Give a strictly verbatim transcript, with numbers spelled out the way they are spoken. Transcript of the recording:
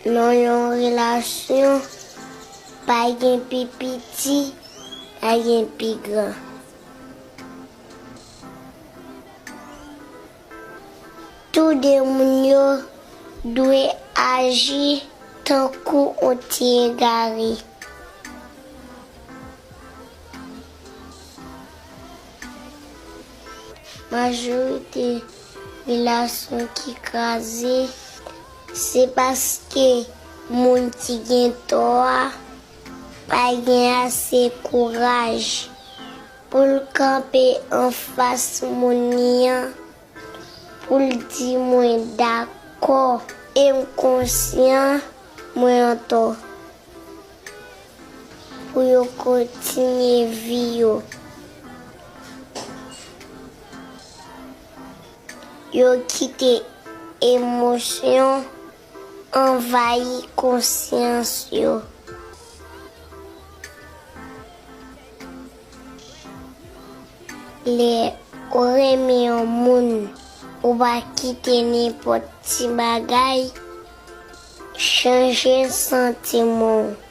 Nan yon relasyon, pa gen pi piti, pa gen pi gran. Tou de moun yo dwe aji tankou yon ti egare. Majorite relasyon ki kraze, se paske moun ki gen tò a pa gen ase kouraj pou l kanpe anfas moun li an, pou l di, "Mwen dakò e m konsyan mwen antò." Pou yo kontinye vi yo. Yo kite emosyon anvayi konsyans yo. Lè ou renmen yon moun, ou pa kite nenpòt ti bagay chanje santiman w.